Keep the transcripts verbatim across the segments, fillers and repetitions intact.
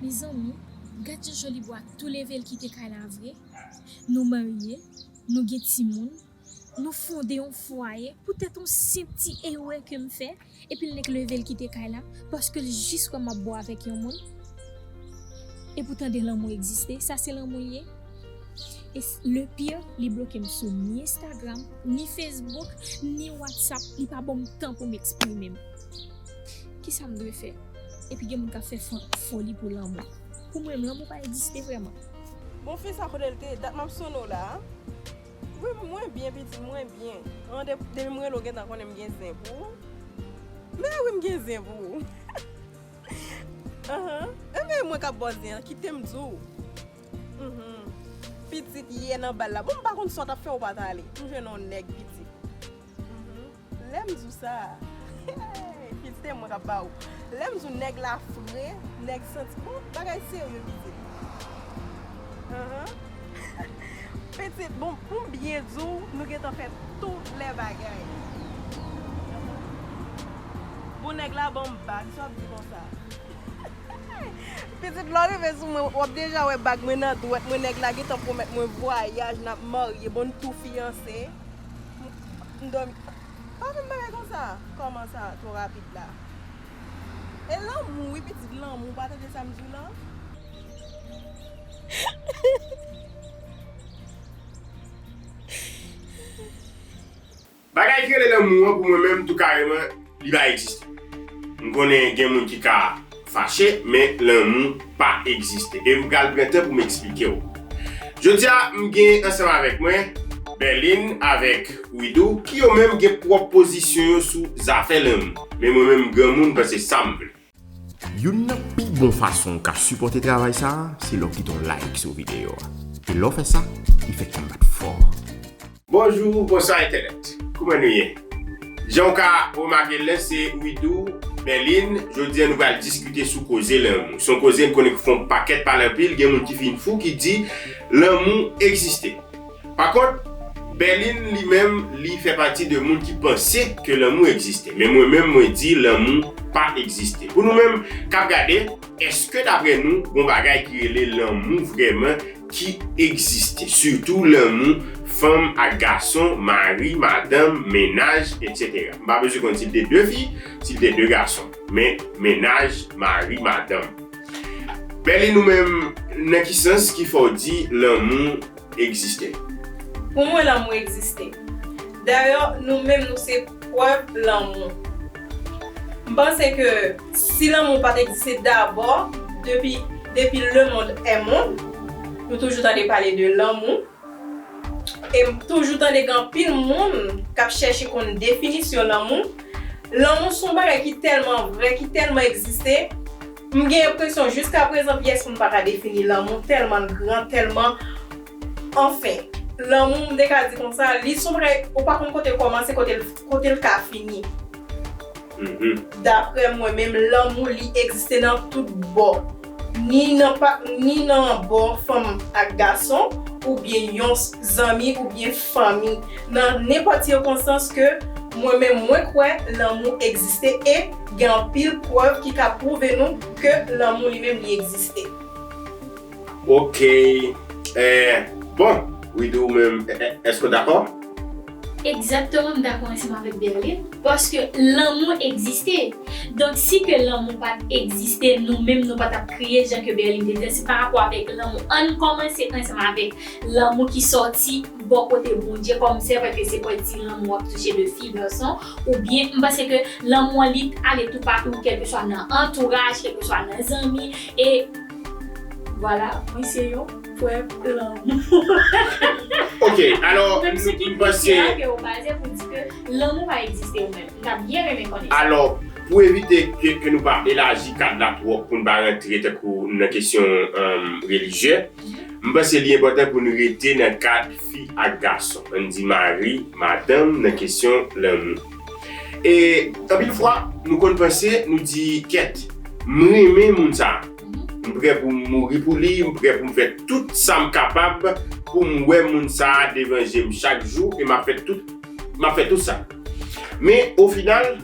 Mezanmi, gad jan Joly Bois tou leve l kite kay la vre. Nou marye, nou gen timoun, nou fonde yon fwaye poutèt yon senp ti erè ke m fè, epi l nek leve l kite kay la paske l jis wè m ap bo avèk yon moun. Epi w tande lanmou egziste, sa se lanmou l ye? E le pire, li bloke m sou ni Instagram, ni Facebook, ni WhatsApp, li pa ban m tan pou m eksprime m. Kisa m dwe fè? Epi gen moun k ap fè foli pou lanmou. Pou mwen, lanmou pa egziste vrèman. Bon, fi sa kote l te? Dat m ap sonnen w la. Wi, mwen byen, pitit, mwen byen. An, depi m rele w gentan konnen m gen zen pou ou. Men wi, m gen zen pou ou. Anhan. Enben, mwen k ap ba w zen an, kite m di w. Mhm. Pitit, yè nan bal la. Bon, m pa konn sa w t ap fè, ou pa t ale. M jwenn yon nèg, pitit. Mhm. Lè m di w sa, pitit, e mwen k ap ba ou. Lè m di w nèg la fre, nèg santi, bon, bagay serye, pitit. Anhan. Pitit, bon, pou m byen di w, nou gentan fè tout lè bagay. Bon, nèg la ban m bag, sa w ap di konsa? Pitit, lè w rive sou mwen, w ap deja wè bag mwen nan dwèt mwen, nèg la gentan pwomèt mwen vwayaj, n ap marye, bon, n tou fiyanse. M, m dòmi. Pa fè m bagay konsa. Kòman sa, twò rapid la? E lanmou, wi, pitit, lanmou, w pa tande sa m di w lan? Bagay ki rele lanmou an, pou mwen menm, tou kareman, li pa egziste. M konnen gen moun ki ka fache, men lanmou pa egziste. E m pral pran tan pou m eksplike w. Jodi a, m gen ansanm avèk mwen Berline avèk Widoo, ki yo menm gen pwòp pozisyon yo sou zafè lanmou. Men mwen menm, granmoun, m panse sa m vle. Youn nan pi bon fason w ka sipòte travay sa a, se lè w kite yon like sou videyo a. E lè w fè sa, li fè kè m bat fò. Bonjou, bonswa entènèt. Kouman nou ye? Jan w ka remake l la, se Widoo, Berline. Jodi a, nou pral diskite sou koze lanmou. Se yon koze n konnen ki fè yon pakèt pale anpil. Gen moun ki fin fou, ki di lanmou egziste. Pa kont, Berline, li menm, li fè pati de moun ki panse ke lanmou egziste. Men mwen menm, mwen di lanmou pa egziste. Pou nou menm k ap gade, èske daprè nou, gon bagay ki rele lanmou vrèman ki egziste? Sitou lanmou fanm ak gason, mari, madanm, mennaj, etsetera. M pa bezwen konn si l te de fi, si l te de gason. Men mennaj, mari, madanm. Berline, ou menm, nan ki sans ki fè w di lanmou egziste? Pou mwen, lanmou egziste. Dayè, nou menm, nou se prèv lanmou. M panse ke si lanmou pa t egziste dabò, depi, depi le monde est monde, nou toujou tande pale de lanmou. E m toujou tande gen anpil moun k ap chèche konn definisyon lanmou. Lanmou se yon bagay ki tèlman vrè, ki tèlman egziste. M gen enpresyon, jiskaprezan, pyès moun pa ka defini lanmou, tèlman l gran, tèlman, anfen, lanmou, m te ka di konsa, li se yon bagay, ou pa konn kote l kòmanse, kote l, kote l ka fini. Mhm. Daprè mwen menm, lanmou, li egziste nan tout bò. Ni nan pa, ni nan bò fanm ak gason, oubyen yon s-, zanmi, oubyen fanmi. Nan nenpòt sikonstans ke mwen menm, mwen kwè lanmou egziste e gen anpil prèv ki ka pwouve nou ke lanmou li menm li egziste. Ok. Eh, bon, Widoo, ou menm, eh, eh, èske w dakò? Egzakteman, m dakò ansanm avèk Berline, paske lanmou egziste. Donk, si ke lanmou pa t egziste, nou menm, nou pa t ap kriye, jan ke Berline te di, se pa rapò avèk lanmou. Ann kòmanse ansanm avèk lanmou ki sòti bò kote Bondye, kòm se vre ke se pwenti lanmou ap touche de fi, gason, oubyen, m panse ke lanmou an, li ale toupatou, kèlkeswa nan antouraj, kèlkeswa nan zanmi, e vwala, mwen se yon prèv lanmou. Ok, alò, m, m panse ke ou baze pou di ke lanmou pa egziste ou menm. M ta byen renmen konnen sa. Alò, pou evite ke, ke nou pa elaji kad la twòp, pou n pa rantre tankou nan kesyon, um, relijye, m panse li enpòtan pou n rete nan kad fi ak gason. Ann di mari, madanm, nan kesyon lanmou. E anpil fwa, nou konn panse, nou di, kèt, m renmen moun sa a. M prè pou m mouri pou li, m prè pou m fè tout sa m kapab pou m wè moun sa a devan je m chak jou, e m ap fè tout, m ap fè tout sa. Men, ofinal,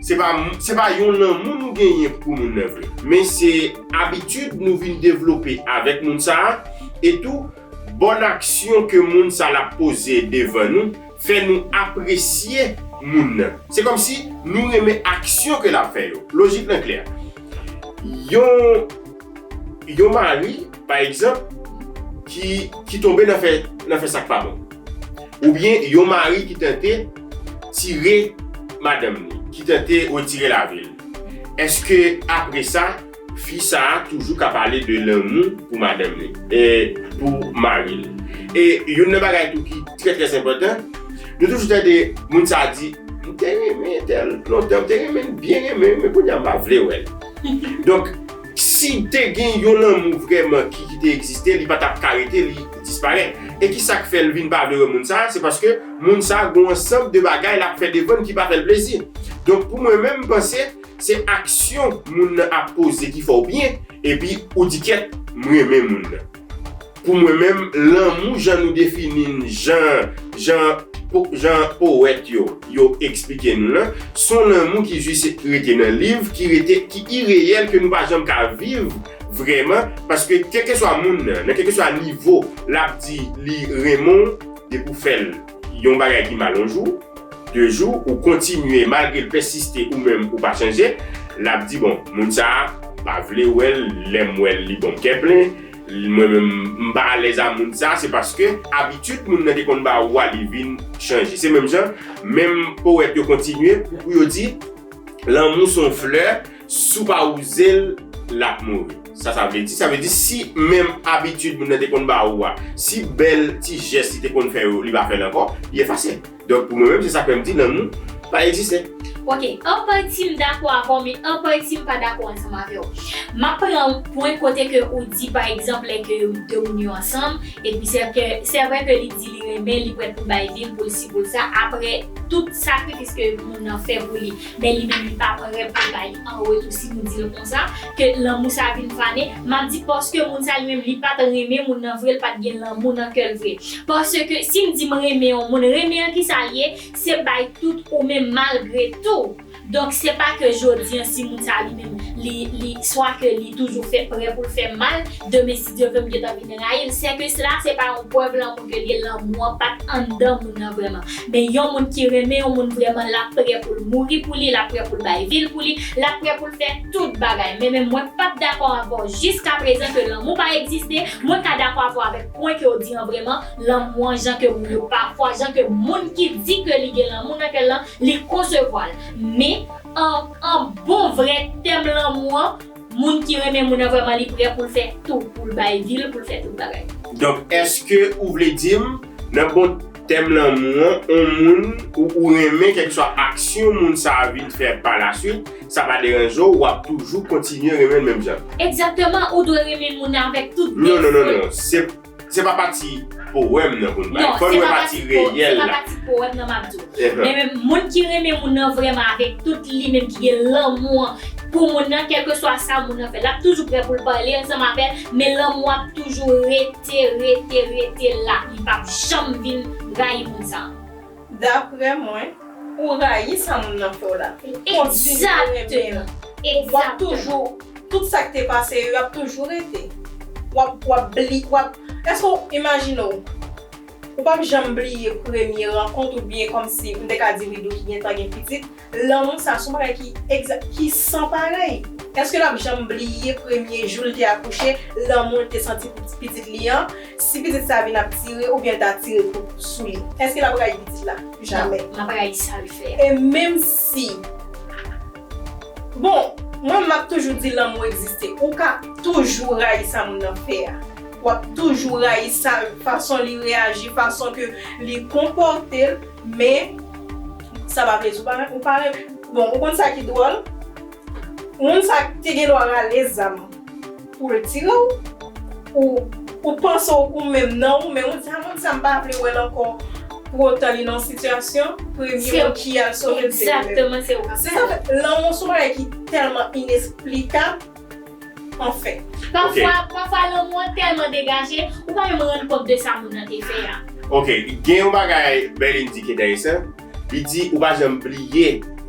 Se pa, se pa yon lanmou nou genyen pou moun nan vre. Men se abitid nou vin devlope avèk moun sa a, e tou, bòn aksyon ke moun sa l ap poze devan nou, fè nou apresye moun nan. Se kòmsi nou renmen aksyon ke l ap fè yo. Lojik lan klè. Yon, yon mari, pa egzanp, ki, ki tonbe nan fè, nan fè sa k pa bon. Oubyen yon mari ki tante tire madanm li, ki tante retire lavi l. Èske apre sa, fi sa a toujou ka pale de lanmou pou madanm li, e pou mari l? E youn nan bagay tou ki trè, trè enpòtan, nou toujou tande moun sa a di, "M te renmen tèl lontan, m te renmen l, byen renmen, men kounye a m pa vle wè l." Donk, si te gen yon lanmou vrèman ki, ki te egziste, li pa t ap ka rete, li disparèt. E ki sa k fè l vin pa vle wè moun sa a? Se paske moun sa a gen yon ansanm de bagay l ap fè devan n ki pa fè l plezi. Donk, pou mwen menm, m panse se aksyon moun nan ap poze ki fè w byen, epi ou di, "Kyèt, m renmen moun nan." Pou mwen menm, lanmou, jan nou defini n, jan, jan, po, jan powèt yo, yo eksplike nou lan, se yon lanmou ki jis rete nan liv, ki rete, ki ireyèl, ke nou pa janm ka viv vrèman, paske kèlkeswa moun nan, nan kèlkeswa nivo, l ap di li renmen w, depi w fè l yon bagay ki mal yon jou, de jou, ou kontinye, malgre l pèsiste, ou menm, ou pa chanje, l ap di, "Bon, moun sa a, m pa vle wè l, lè m wè l, li ban m kè plen, mwen menm, m pa alèz a moun sa a," se paske abitid moun nan te konn ba ou a, li vin chanje. Se menm jan, menm powèt yo kontinye pou, pou yo di, "Lanmou se yon flè, si w pa wouze l, l ap mouri." Sa, sa vle di, sa vle di, si menm abitid moun nan te konn ba ou a, si bèl ti jès li te konn fè yo, li pa fè l ankò, li efase. Donk, pou mwen menm, se sa k fè m di lanmou pa egziste. Ok, an pati m dakò avè w, men an pati m pa dakò ansanm avè w. M ap pran pwen kote ke ou di, pa egzanp, lè ke de moun yo ansanm, epi se ke, se vre ke li di li renmen, li prèt pou bay vi l, pou l si, pou l sa, apre tout sakrifis ke moun nan fè pou li, men li menm li pa prè pou l bay an retou, si nou di l konsa, ke lanmou sa vin fane, m ap di paske moun sa li menm li pa t renmen moun nan vre, li pa t gen lanmou nan kè l vre. Paske si m di m renmen yon moun, renmen an kisa l ye? Se bay tout ou menm malgre tou. Donk, se pa ke jodi an, si moun sa li menm, li, li, swa ke li toujou fè, prè pou l fè m mal, demen, si Dye vle, m gentan vin rayi l. Se ke sela, se pa yon prèv lanmou ke l ye, lanmou an pa t anndan moun nan vrèman. Men yon moun ki renmen yon moun vrèman, l ap prè pou l mouri pou li, l ap prè pou l bay vi l pou li, l ap prè pou l fè tout bagay. Men, men mwen p ap dakò avè w jiskaprezan ke lanmou pa egziste. Mwen ka dakò avè w avèk pwen ke w di an vrèman, lanmou an, jan ke moun yo pafwa, jan ke moun ki di ke li gen lanmou nan kè l lan, li konsevwa l. Men, an, an bon vrè tèm lanmou an, moun ki renmen moun nan vrèman, li prè pou l fè tou, pou l bay vi l, pou l fè tout bagay. Donk, èske ou vle di m, nan bon tèm lanmou an, yon moun ou, ou renmen, kèlkeswa aksyon moun sa a vin fè pa la swit, sa pa deranje w, w ap toujou kontinye renmen l menm jan? Egzakteman, ou dwe renmen moun nan avèk tout defo. Non, non, non, non. Se, se pa pati powèm nan pou n bay. Non, fò n wè pati reyèl la. Se pa pati powèm nan m ap di w. Men, men moun ki renmen moun nan vrèman avèk tout li menm, ki gen lanmou an pou moun nan, kèlkeswa sa moun nan fè, l ap toujou prè pou l pale ansanm avè l, men lanmou ap toujou rete, rete, rete la. Li p ap janm vin rayi moun sa a. Daprè mwen, ou rayi sa moun nan fè w la. Ou kontinye renmen l. Egzakteman. W ap toujou, tout sa k te pase yo, y ap toujou rete. W ap, w ap bli-, w ap, èske w imajine w, ou p ap janm bliye premye rankont oubyen kòmsi, m te ka di Widou ki gentan gen pitit, lanmou sa se yon bagay ki egza-, ki san parèy. Èske l ap janm bliye premye jou l te akouche, lanmou l te santi pou pitit li an, si pitit sa vin ap tire oubyen l ta tire kou sou li? Èske l ap rayi pitit la? Jamè. Non, l ap rayi sa l fè a. E menm si, bon, mwen m ap toujou di lanmou egziste. Ou ka toujou rayi sa moun nan fè a. W ap toujou rayi sa, fason li reyaji, fason ke li konpòte l, men sa pa vle di ou pa, ou pa renmen. Bon, ou konn sa ki dwòl? Moun sa te gen dwa rale zam pou l tire w, ou, ou panse w ou menm nan ou, men ou di, "A, moun sa m pa vle wè l ankò." Pou otan li nan yon sitiyasyon, premye moun ki al sove l se ou menm. Egzakteman, se ou k ap fè. Se sa, lanmou se yon bagay ki tèlman inesplikab, anfen. Pafwa, pafwa lanmou an tèlman degaje, ou pa menm rann kont de sa moun nan te fè a. Ok, gen yon bagay Berlin di ki enteresan. Li di ou pa janm bliye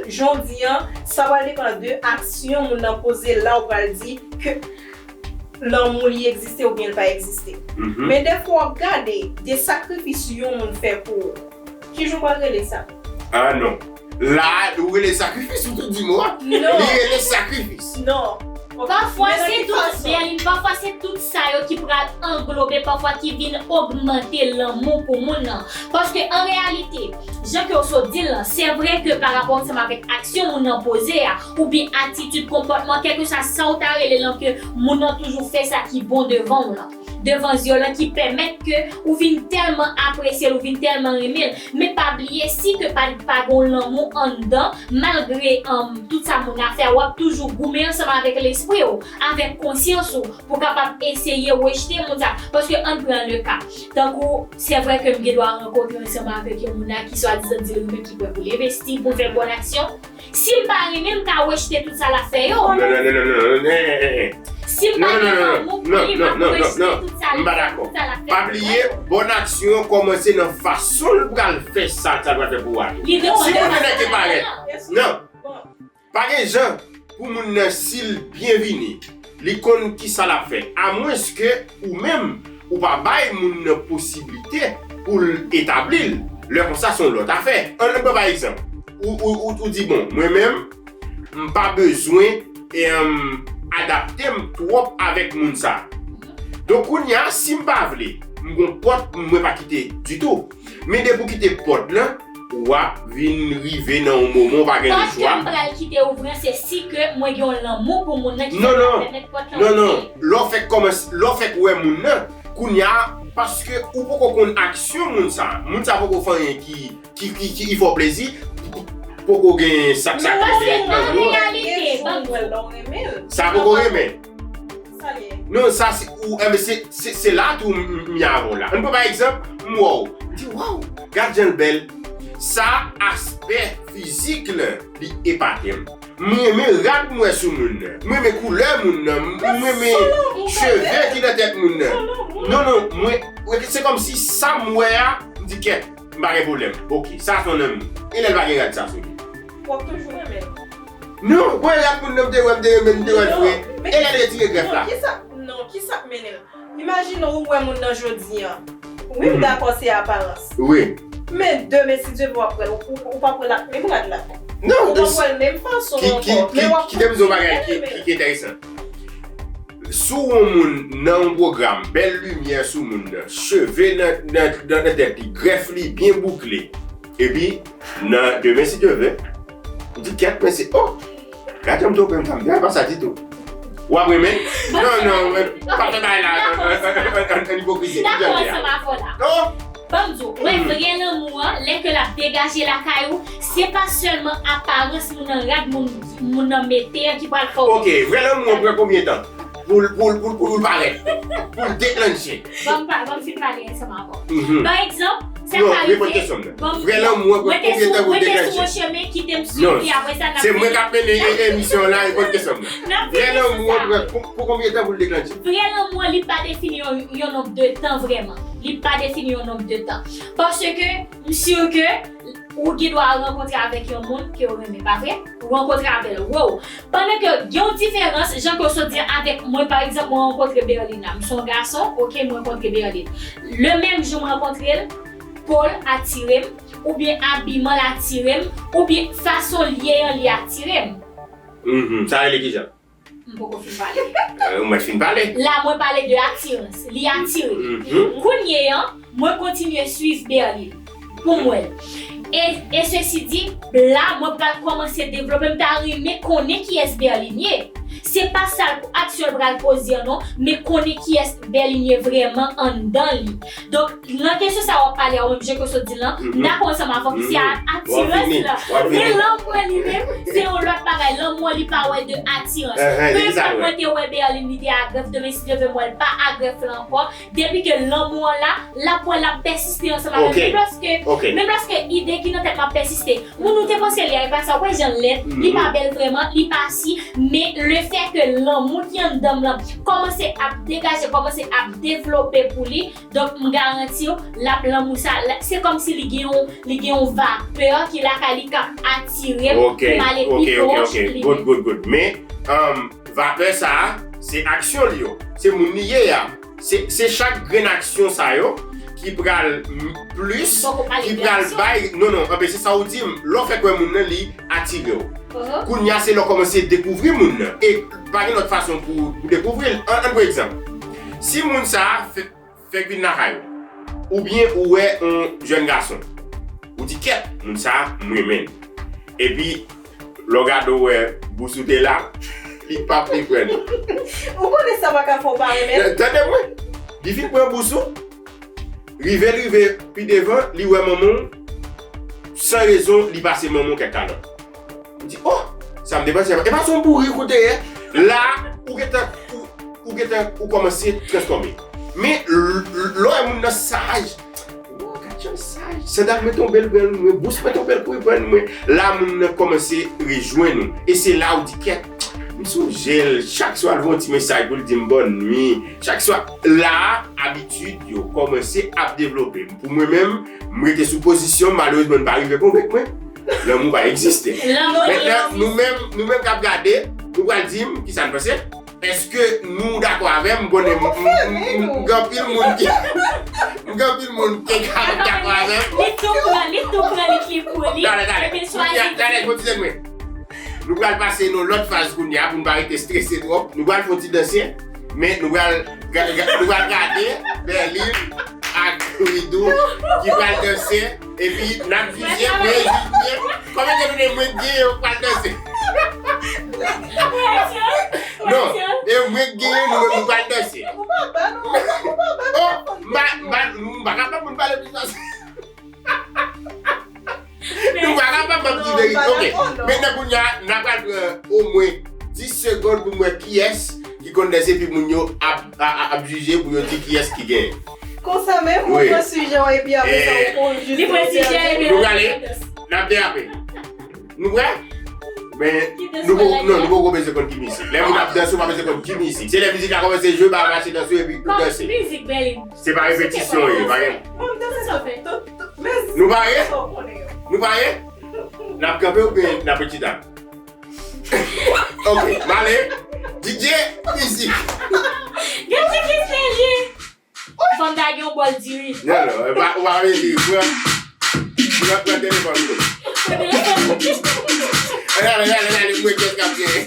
l. Jan w di an, sa pral depann de aksyon moun nan poze la ou pral di ke lanmou li egziste oubyen l pa egziste. Men dèfwa w ap gade de sakrifis yon moun fè pou ou. Kijan w pral rele sa? Ah non. La, ou rele sakrifis, ou tou di mo a. Non. Li rele sakrifis. Non. Pafwa se tout, Berline, pafwa se tout sa yo ki pral anglobe, pafwa ki vin ogmante lanmou pou moun nan. Paske an reyalite, jan ke w sot di l lan, se vre ke pa rapò ansanm avèk aksyon moun nan poze a, oubyen atitid, konpòtman, kèlkeswa sa w ta rele l lan, ke moun nan toujou fè sa ki bon devan w lan, devan zye w lan, ki pèmèt ke ou vin tèlman apresye l, ou vin tèlman renmen l. Men pa bliye, si ke pa, pa gen lanmou anndan, malgre um, tout sa moun nan fè, w ap toujou goumen ansanm avèk lespri w, avèk konsyans ou, pou kapab eseye rejte moun sa. Paske ann pran le ka. Tankou, se vre ke m gen dwa rankontre ansanm avèk yon moun la ki swadizan di l renmen, ki prè pou l envesti, pou l fè bòn aksyon. Si m pa renmen, m ka rejte tout sa l ap fè yo. Non, non, non, non, non, non, eh, eh, eh. Si m pa gen lanmou pou li, m ap rejte tout sa l ap fè yo. M pa dakò. Pa bliye, bòn aksyon an kòmanse nan fason l pral fè sa, sa l pral fè pou ou a tou. Si moun nan nèg ki parèt. Non. Pa gen jan pou moun nan, si l byen vini, li konn ki sa l ap fè. Amwenske ou menm, ou pa bay moun nan posiblite pou l etabli l. Lè konsa, se yon lòt afè. Ann pran pa egzanp. Ou, ou, ou, ou di, bon, mwen menm, m pa bezwen, em, adapte m twòp avèk moun sa. Donk, kounye a, si m pa vle, m gon pòt, mwen pa kite ditou. Men depi w kite pòt lan, w ap vin rive nan yon moman w pa gen lechwa. Pòt ke m pral kite ouvri an, se si ke mwen gen yon lanmou pou moun nan ki fè k ap pèmèt pòt lan ouvri. Non, non. Lè w fèk kòmanse, lè w fèk wè moun nan, kounye a, paske ou poko konn aksyon moun sa. Moun sa poko fè anyen ki, ki, ki, ki fè w plezi, poko gen sa k sa k rele lanmou an. Sa poko renmen. Sa l ye. Non, sa se ou, enben, se, se, se la tou m, m, m ye avè w la. Ann pran pa egzanp, m wè w, m di, waw, gad jan l bèl. Sa, aspè fizik lan, li epate m. M renmen rad m wè sou moun nan. M renmen koulè moun nan. M, m renmen cheve ki nan tèt moun nan. Non, non, mwen, se kòmsi sa m wè a, m di, kèt, m pa gen pwoblèm. Oke, sa se yon lanmou. E lè l pa gen rad sa sou li? W ap toujou renmen l. Non, mwen rad moun nan m te wè, m te renmen l, m te wè l vre. E lè l retire grèf la? Non, kisa, non, kisa k mennen l? Imajine ou wè moun nan jodi an. Wi, m dakò, se aparans. Wi. Men demen, si Dye vle, w ap wè l, ou, ou, ou p ap wè l ak menm rad la. Non, ou p ap wè l menm fason ankò. Men w ap toujou renmen l. Kite m di w yon bagay ki, ki, ki enteresan. Si w wè yon moun nan yon pwogram, bèl limyè sou moun nan, cheve nan, nan, nan, nan tèt li, grèf li byen boukle, epi nan demen, si Dye vle, ou di, kèt, men se, oh, gade m twonpe m, sa m byen, pa sa ditou. W ap renmen? Non, non, men, pa fè bagay la, an, an, an, an, an ipokrizi. Dakò ansanm avè w la. Non. Ban m di w, wè, vre lanmou an, lè ke l ap degaje lakay ou, se pa sèlman aparans moun nan, rad moun, moun nan mete an ki pral fè w. Oke, vre lanmou an pran konbyen tan? pou l, pou l, pou l, pou l parèt, pou l deklanche. Ban m pa, ban m fin pale ansanm avè w. Mhm. Pa egzanp, sa Non, ka reponn rive, kesyon m nan. Ban m, Vrè lanmou an pran konbyen tan pou l deklanche? Mwen te sou, mwen te sou yon chemen, kite m swiv li, apre sa, n ap vini. Non, se mwen k ap mennen e-, emisyon an la, reponn kesyon m nan. N ap vini sou sa. Vrè lanmou an pran pou, pou konbyen tan pou l deklanche? Vrè lanmou an, li pa defini yon, yon nonb de tan vrèman. Li pa defini yon nonb de tan. Paske, m si ke ou gen dwa rankontre avèk yon moun ke w renmen, pa vre? Ou rankontre avè l, wow! Pandan ke gen yon diferans, jan ke w sot di an, avèk mwen, pa egzanp, mwen rankontre Berline la. M se yon gason, oke, mwen rankontre Berline. Le menm jou mwen rankontre l, po l atire m, oubyen abiman l atire m, oubyen fason l ye an, li atire m. Mhm. Sa rele kijan? M poko fin pale. Eh, ou mèt fin pale. La, mwen pale de atirans. Li atire. Mhm. Kounye an, mwen kontinye swiv Berline pou m wè l. E, e sesi di, la, mwen pral kòmanse devlope, m ta renmen konnen kiyès Berline ye. Se pa sa l, aksyon l pral poze an non, men konnen kiyès Berline ye vrèman anndan li. Donk, nan kesyon sa w ap pale a, ou menm jan ke w sot di l lan, m dakò ansanm avè w, se a, atirans lan. Men lanmou an li menm, se yon lòt bagay. Lanmou an li pa wè de atirans. Pe enpòt mwen te wè Berline, li te agrè, demen si Dye vle m wè l pa agrè la ankò. Depi ke lanmou an la, l ap wè l ap pèsiste ansanm avè m. Menm lòske, menm lòske ide ki nan tèt mwen ap pèsiste. Moun ou te panse li a, e pa sa, ou wè jan l lèd, li pa bèl vrèman, li pa si, men le fè ke lanmou ki anndan m lan kòmanse ap degaje, kòmanse ap devlope pou li, donk m garanti w, l ap lanmou sa, l, se kòmsi li gen yon, li gen yon vapè ki lakay li k ap atire m pou m ale pi pwòch li menm. Good, good, good. Men, um, vapè sa a, se aksyon li yo. Se moun li ye a. Se, se chak grenn aksyon sa yo ki pral m-, plis, ki pral bay, non, non, anben, se sa ou di m, lè w fèk wè moun nan, li atire w. Kounye a, se lè w kòmanse dekouvri moun nan. E pa gen lòt fason pou, pou dekouvri l. Ann, ann pran egzanp. Si moun sa a fè, fèk vin lakay ou, oubyen ou wè yon jèn gason, ou di, "Kèt, moun sa a, m renmen l." Epi, lè w gade w wè bous ou te la, li p ap reprann. Ou konnen sa pa ka fè w pa renmen l. Tande mwen, li fin pran bous ou, rive l rive pi devan, li wè manman w, san rezon, li pase manman w kèk kalòt. Ou di, "Oh, sa m te panse, e pa se yon bourik ou te ye." La, ou gentan, ou, ou gentan, ou kòmanse transfòme. Men, l-, l-, lè w wè moun nan saj, "Oh, gad jan l saj. Sandal mwen tonbe, l pran mwen, bous mwen tonbe, l kouri pran mwen." La, moun nan kòmanse rejwenn ou. E se la ou di, "Kèt, m sonje l." Chak swa, l voye yon ti mesaj pou l di m bòn nwi. Chak swa, la, abitid yo kòmanse ap devlope. Pou mwen menm, m rete sou pozisyon m, malerezman, n pa rive konvenk mwen. Lanmou pa egziste. Mentnan, nou menm, nou menm k ap gade, nou pral di m kisa n panse. Èske nou dakò avè m? M konnen m, m, m, m, m gen anpil moun ki, m gen anpil moun ki ka dakò avè m. Li tou pran, li tou pran li ki pou li, epi l swazi. Talè, talè, kontinye mwen. Nou pral pase nan lòt faz kounye a pou n pa rete strese twòp. Nou pral fè yon ti danse, men nou pral ga-, ga-, nou pral gade Berline ak Widou ki pral danse, epi n ap jije, mwen jije. Kòman ke nou de mwen genyen ou pral danse? Non, e mwen genyen nou menm nou pral danse. Ou pa ba nou, ou pa ba nou. Oh, m pa, m pa, m pa kapab pou m pale plis pase. Nou pa kapab ap di verite. Ok. Mentnan kounye a, n a pral pran omwen dis segonn pou m wè kiyès ki konn danse, epi moun yo ap, a, a, ap jije pou yo di kiyès ki genyen. Konsa menm, ou pran sijè w epi apre sa, ou, ou jis... Li pran sijè epi... Nou prale, n ap derape. Nou prè? Men, nou poko, non, nou poko bezwen konn ki mizik. Lè moun ap danse, ou pa bezwen konn ki mizik. Se lè mizik la kòmanse jwe, ba mache danse epi ou danse. Mizik, Berline. Se pa repetisyon, e pa gen. Nou pare? Nou pare? N ap kanpe oubyen n ap ret chita? Ok, m ale. D J, mizik. Gade ki seri. Fanm ta gen yon bòl diri. Non, non, e pa, ou pa vle diri. Pran, pran, pran telefòn ou. Pran telefòn. Ale, ale, ale, ale, mwen kès k ap genyen.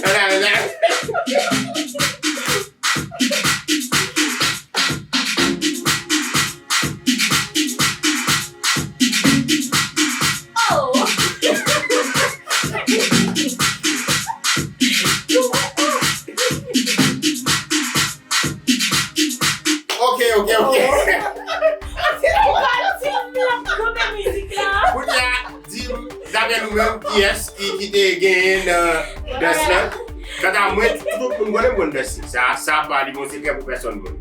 Ale, ale, ale. Oh! Ok, ok, ok. Ou pa di m l ap kanpe, wi. Yes, ki, ki te genyen nan dans lan. Kanta mwen, tout moun konnen m konn danse. Sa, sa pa li bon sekrè pou pèsonn moun.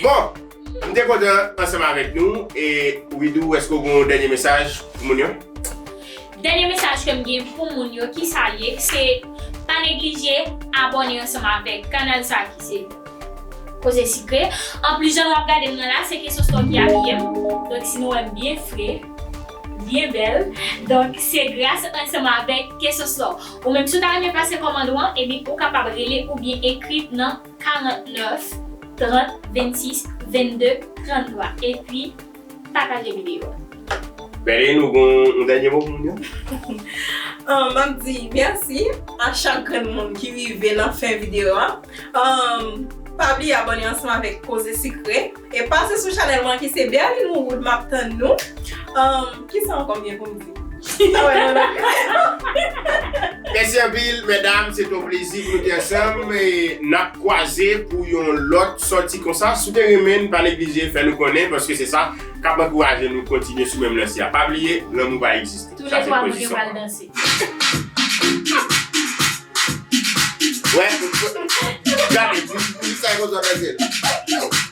Bon, m te kontan ansanm avèk nou. E Widou, èske w gen yon dènye mesaj pou moun yo? Dènye mesaj ke m gen pou moun yo, ki sa l ye, se pa neglije abòne ansanm avèk kanal sa ki se Koze Sikre. Anplis, jan w ap gade m nan la, se Kesosò ki abiye m. Donk, si nou wè m byen fre, byen bèl, donk, se gras ansanm avèk Kesosò. Ou menm, si w ta renmen pase kòmand ou an, ebyen, ou kapab rele oubyen ekri nan karant nèf, trant, vennsis, vennde, tranntwa. Epi, pataje videyo a. Berline, ou gen yon dènye mo pou moun yo? M ap di mèsi a chak grenn moun ki rive nan fen videyo a. Um, pa bliye abòne ansanm avèk Koze Sikre. E pase sou chanèl mwen ki se Berline Woowood, m ap tann nou. Um, kisa ankò m gen pou m di? Mèsi anpil, medam, se te yon plezi pou nou te ansanm. E n ap kwaze pou yon lòt sòti konsa. Si w te renmen n, pa neglije fè nou konnen, paske se sa k ap ankouraje nou kontinye sou menm lanse a. Pa bliye, lanmou pa egziste. Sa se pozisyon. Tou le twa moun yo pral danse. Wè, gade, pou, pou sa e konsa w danse.